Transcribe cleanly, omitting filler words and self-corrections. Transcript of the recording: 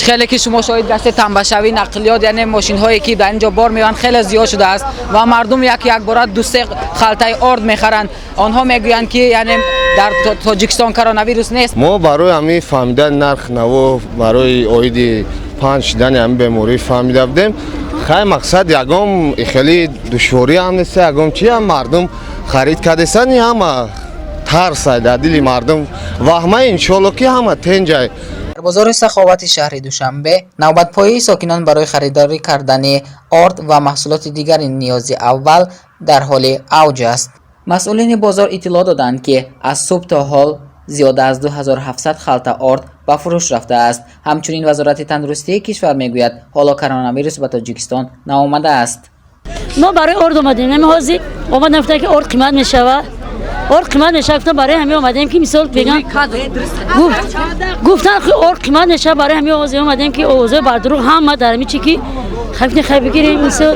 Хеле ки шумо шоҳид гаштед, тамбашавии нақлиёт, яъне мошинҳое ки дар ин ҷо бор меоянд, хеле зиёд шудааст ва мардум як якбора ду-се халтаи орд мехаранд. Онҳо мегӯянд, ки яъне дар Тоҷикистон коронавирус нест. Мо барои ҳамин фаҳмидани нарх наво, барои оиди паҳн шудани ҳамин беморӣ фаҳмида будем. Хай, мақсад, ягон хеле душворӣ ҳам нест, ягон чи ҳам мардум харид кардесан, ҳама тарсай дар дили мардум ваҳма. Иншоалло, ки ҳама тенҷай. Дар бозори Саховати шаҳри Душанбе навбатпоии сокинон барои харидорӣ кардани орд ва маҳсулоти дигари ниёзи аввал дар ҳоли авҷ аст. Масъулини бозор иттилоъ доданд, ки аз субҳ то ҳол зиёда аз 2700 халта орд ба фурӯш рафтааст. Ҳамчунин Вазорати тандурустии кишвар мегӯяд, ҳоло коронавирус ба Тоҷикистон наомадааст. Мо барои орд омадем. Ҳамин ҳозир омадам, гуфтан, ки орд қимат мешавад, орд қимат мешавад. Гуфтам, барои ҳамин омадем, ки мисол бегам гуфтан, ки орд қимат мешавад. Барои ҳамин овозе омадем, ки овозҳои бардурӯғ ҳама дар ҳамин чи ки хайф хай бигирем, мисол.